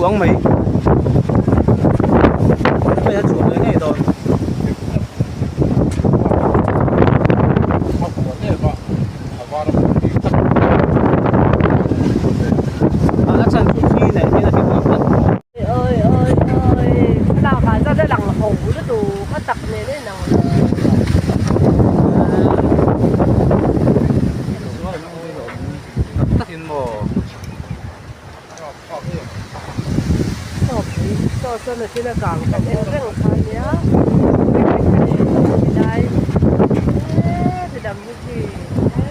chhuang mai hei a chhuah leh ngei dawn. A chhan chu thi leh hian a ti buai tlat. Oi oi oi thlalak ah chuan a lang ho lutuk a tak nen a inang lo. Tak takin maw. Saw saw machine a kang kan en reng kha ania tilai eee tidam hi chi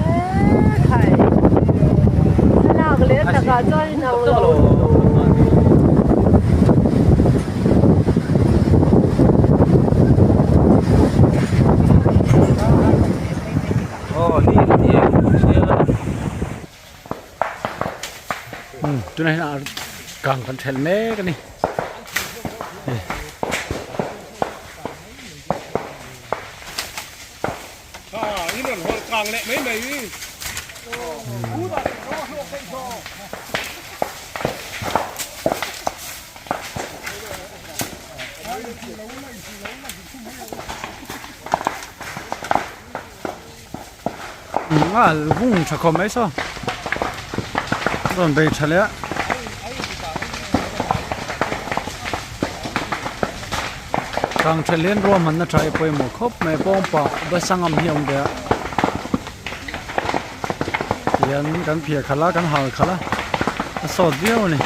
eee khai thlalak leh takah chuan inang lo lutuk. Tunah hian ar kang kan thelh mek a ni. A vung tha khawp mai saw rawn bei tha leh a kang tha lian ruahmanna tha hi pawimawh khawp mai pawngpah basangam hi a awm ve a tihian kan phiah khalh a kan hal khalh a a sawt viau a ni.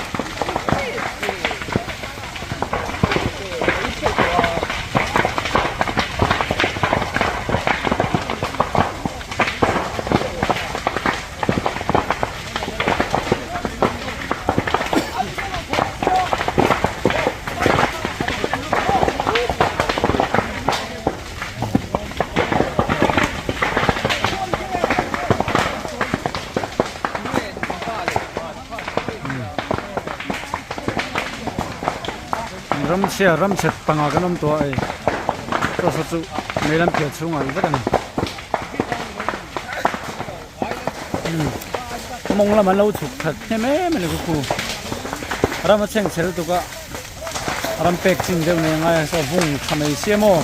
Ramchhia ramchhe panga kan awm tawh a hei chaw saw chu mei lam piah chhungah vek a ni mawng lam an lo chhuk that hnem em a ni khukhu ram a chheng chhe lutuk a ram pek chin deuh nei a ngai a saw vung tha mai sia maw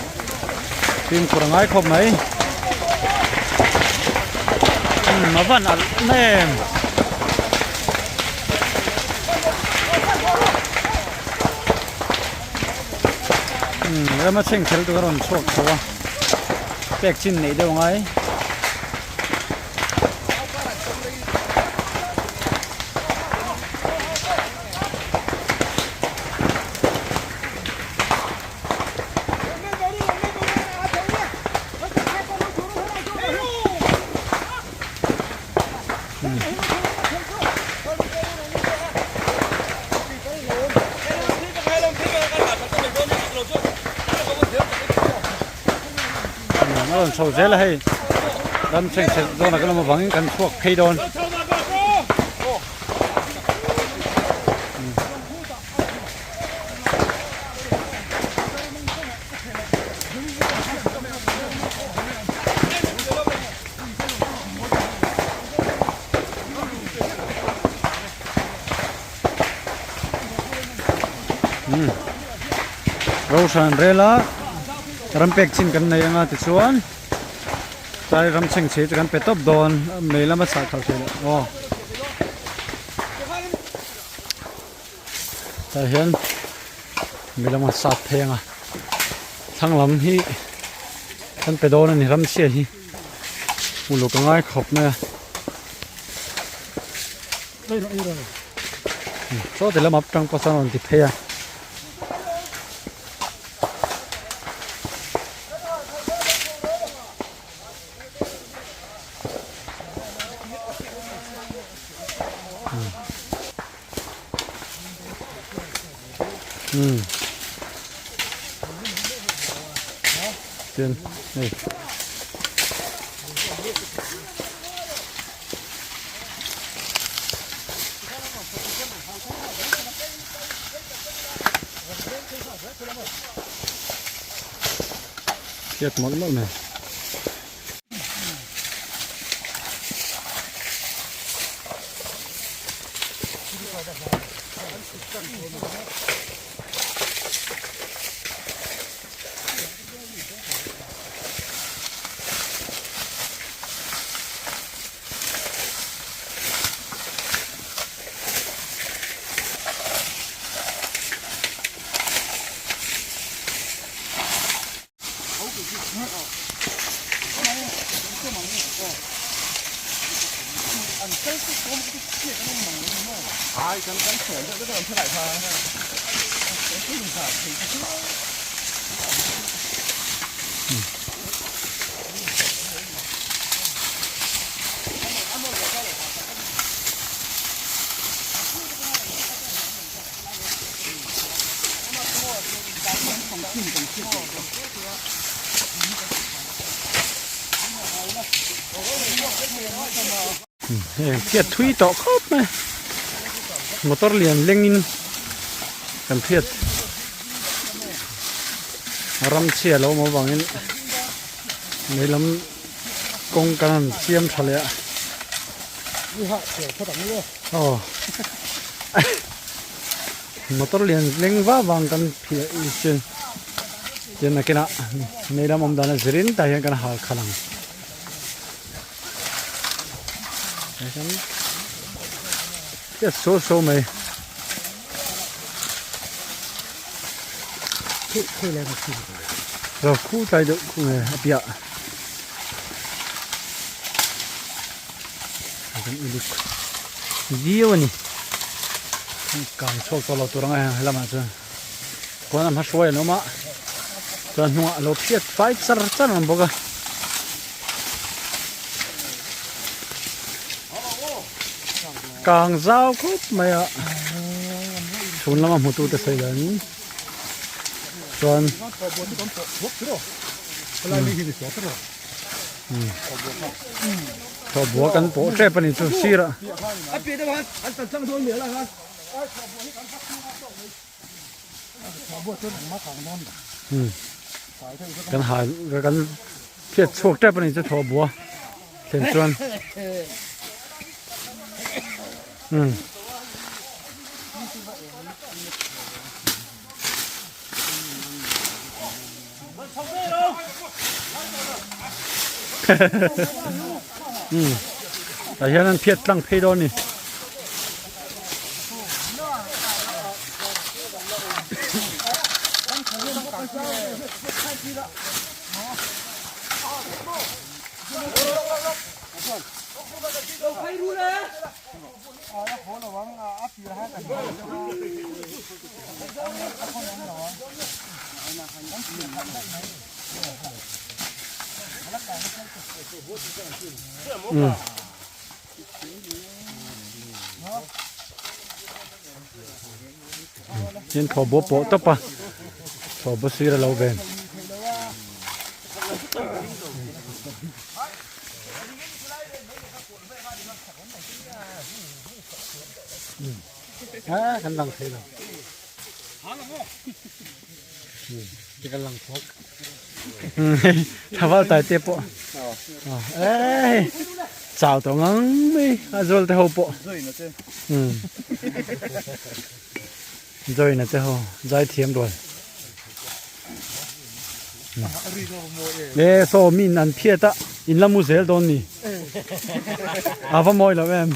fimkhur a ngai khawp mai umm a van alh em. Umm rama chheng khelh tur a rawn chhuak chho a pek chin neih deuh a ngai. A rawn chho zel a hei ram chhengchhe zawnah kan awm avangin kan chhuak phei dawn. Roshan rela ram pek chin kan nei anga tichuan tlai ram chheng chhe chu kan pe tawp dawn mei lama chah khalh theih loh aw tah hian mei lama sat phei anga thlang lam hi kan pe dawn a ni ram chhia hi. Uluk a ngai khawp mai a chaw ti lam atang pawh chuan a rawn ti phei a. Tin hei hriat mawlh mawlh mai. Heng phiat thui tawh khawp mai motor lian lengin kan phiat ram chhia lo awm avangin lehlam kawng kan han siam tha leh a aw motor lian leng vak vang kan phiah chuan chuan nakinah lehlam awm dan a zirin tah hian kan hal khalh ang. Phiat so so mai. Ro khu tlai deuh khu nge a piah. Kan uluk viau a ni. Kang chhuak tawh lo tur anga heng helamah chuan khawn a hma hruai an awm a chuan hnungah a lo phiat fai char char ang bawk a. Kang zau khawp mai a chhun lama hmutu te sawi dan chuan thawhbua kan pawh tep a ni chu sir ah. Kan ha kan phiat chhuak tep a ni chu thawh bua thlen chuan umm umm tah hian an phiat tlang phei dawn a ni. Tin thaw bawp pawh tawp a thaw bawp sir a lo ven. A kan lang thei lo ti kan lang thawk thaval tai te pawh ei chau tawh ngang mai a zual te ho pawh join a te ho zai thiam rual e saw min an phiat a in la mu zel dawn ni a va mawi lo em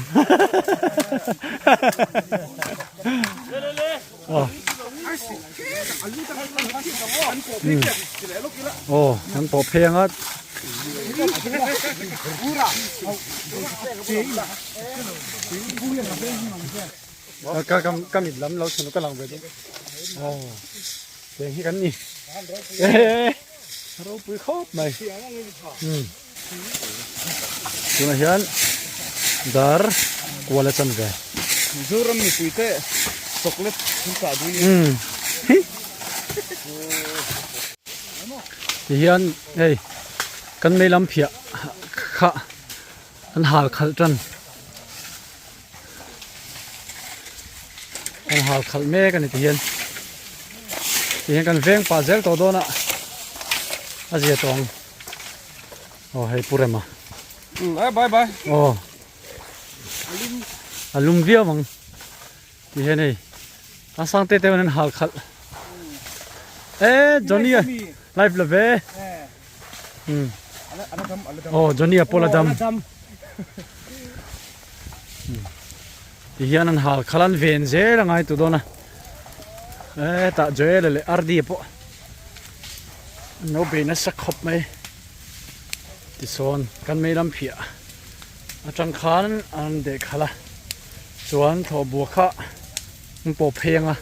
aw an pawh phei anga ka ka ka mit lam lo chhun ka lang ve dawn aw tiang hi kan ni e ropui khawp mai um tunah hian dar kual a chan ve Mizoram mipui te chocolate thil chah duh um hi ti hian hei kan mei lam phiah kha an hal khalh tan. Kan hal khalh mek a ni ti hian ti hian kan veng pah zel tawh dawn a a zia tawh ang aw hei pu rema bye bye aw a lum viau ang ti hian hei a sang te te an hal khalh e Johnny a live la ve aw Johnny a pawh la dam. Ti hian an hal khalh an ven zel a ngai tu dawn a hetah Joel leh Ardi pawh an lo bei nasa khawp mai tisawn kan mei lam phiah. Atang khan an deh khalh a chuan thlawhbua kha an pawh phei ang a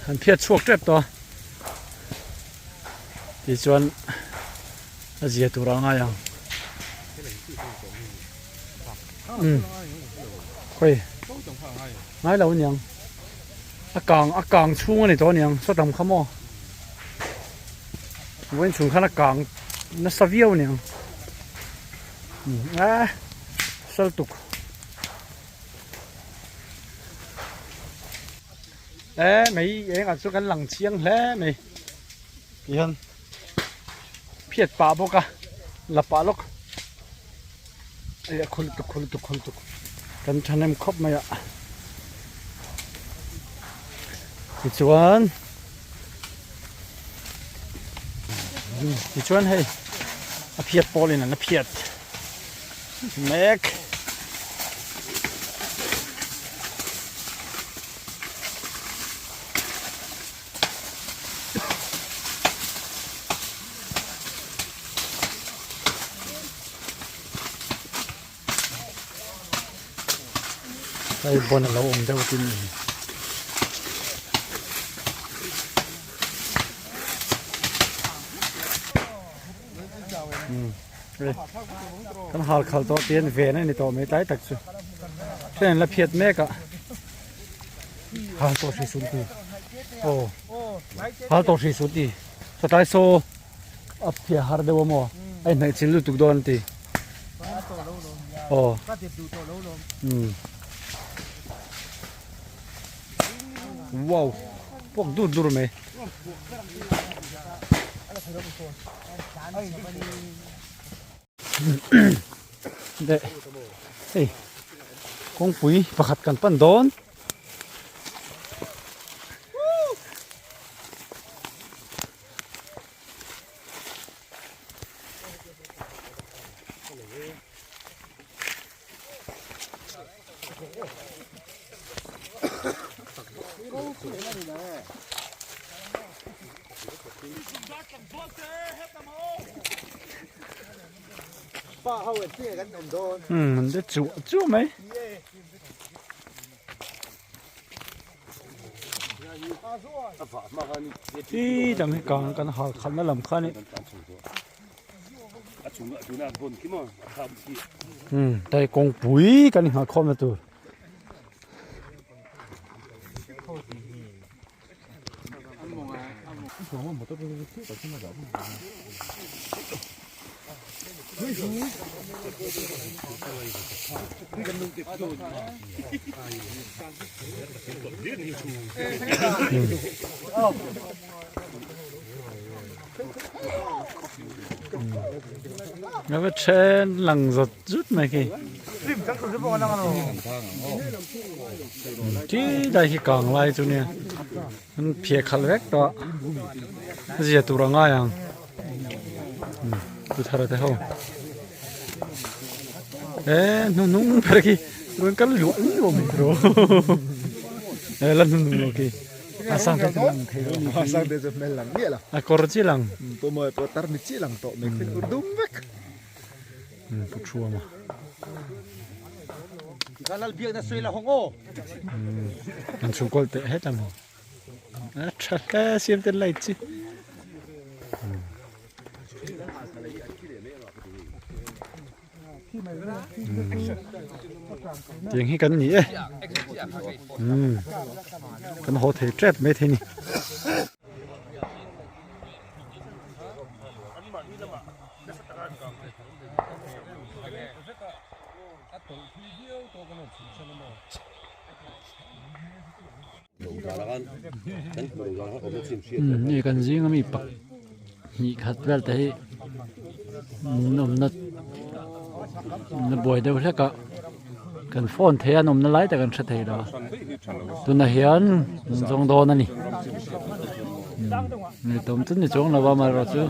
an phiat chhuak tep tawh a tichuan a zia tur a ngai ang umm khawi ngai lo aniang a kang a kang chhung a ni tawh aniang sawtlam kha maw vawiin chhung khan a kang nasa viau aniang umm a sal tuk e mei engah chu kan lang chiang hle mai tihian phiat pah bawk a la pah lawk a khul tuk khul tuk khul tuk kan thahnem khawp mai a tichuan tichuan hei a phiat pawl in an la phiat mek. Hei bon a lo awm deuh tin a ni. Kan hal khal tawh tih an ven a ni tawh mai tlai tak chu. Then an la phiat mek a. Hal tawh hri sun ti. Aw. Hal tawh hri sun ti. Satlai saw a phiah har deuh a maw? A inhnaih chin lutuk dawn a ti. Aw. Umm. Wow. Puak dur dur mai. Deh hei kawngpui pakhat kan pan dawn. Umm an de chuah chuah mai. Ti dang hi kang kan hal khalhna lam kha a ni. Umm tai kawngpui kan inghah khawmna tur. Nga then lang zawt zut mai khi chi dai khi kang lai chu nia an phiah khalh vek tawh a zia tur a ngai ang tu thar te ho e hnuhnung ber khi rawn kal luah luah mai tiraw e la hnuhnung lo khi a sang te chu lang thei lo ni a sang te chu hmel lang miah lo a kawr chi lang pawh pawh tar mi chi lang tawh mai khi ur dum vek. Pu Thuama. An chhungkawl teh het ang. A tha hle siam ten light chi. Tiang hi kan ni e. Kan haw thei tep mai thei ni. Hei kan zing ami pahnih khat vel te hi an awmna an buai deuh hlek a kan phone thei a an awmna lai tak an hre thei lo a tunah hian an zawng dawn a ni. Ni tum chu ni chuang lo a amaherawhchu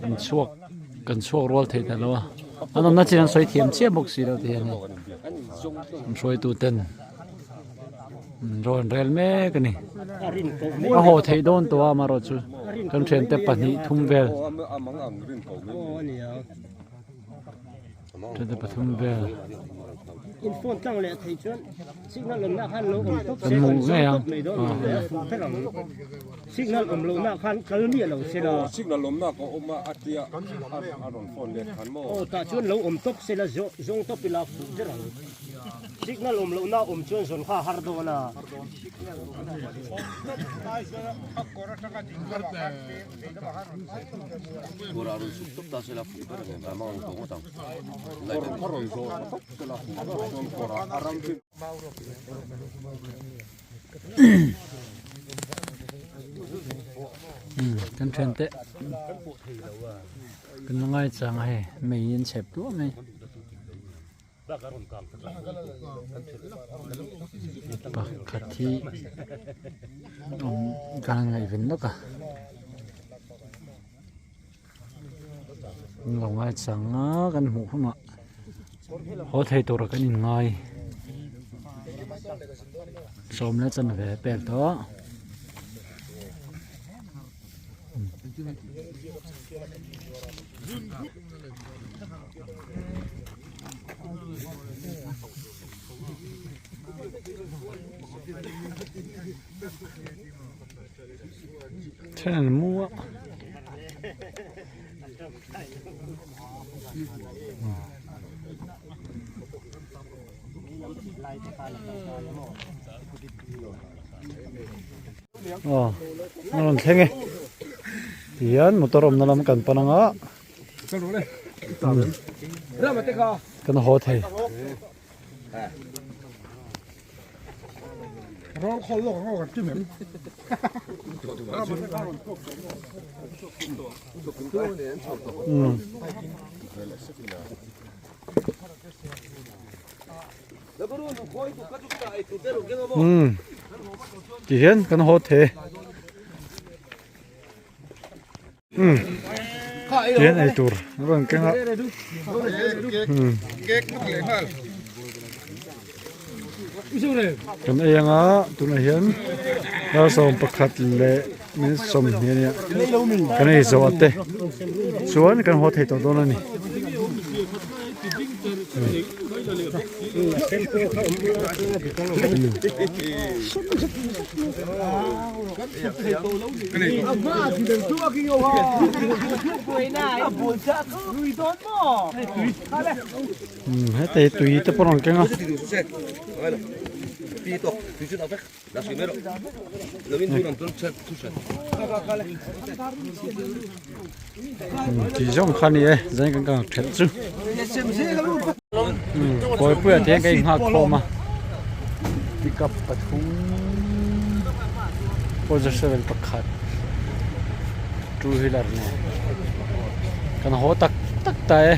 an chhuak kan chhuak rual thei ta lo a an awmna chin an sawi thiam chiah bawk si lo ti hian hei an hruaitu ten an rawn rel mek a ni a haw theih dawn tawh a amaherawhchu kan thiante pahnih thum vel. Tete pathum vel kan hmuh ngei ang Kan thian te kan la ngai chang a hei mei an chhep duah mai. Pakhat hi awm ka han ngaihven lawk a an lo ngai chang a kan hmuh hunah haw thei tura kan inngai sawm leh chanve pek tawh. Then an mu a. Aw a rawn thleng e tihian motor awmna lam kan pan anga kan haw thei. Umm ti hian kan haw thei umm ti hian eitur a rawn keng a umm kan ei anga tunah hian dar 11 leh minute 20 a nia kan ei zawh te chuan kan haw thei tawh dawn a ni. Heta hi tui te pawh a rawn keng a. Ti zawng kha ni e zan kan kang thelh chu kawipuia te hian ka inghak khawm a pickup pathum 407 pakhat two wheeler nen kan haw tak tak ta e.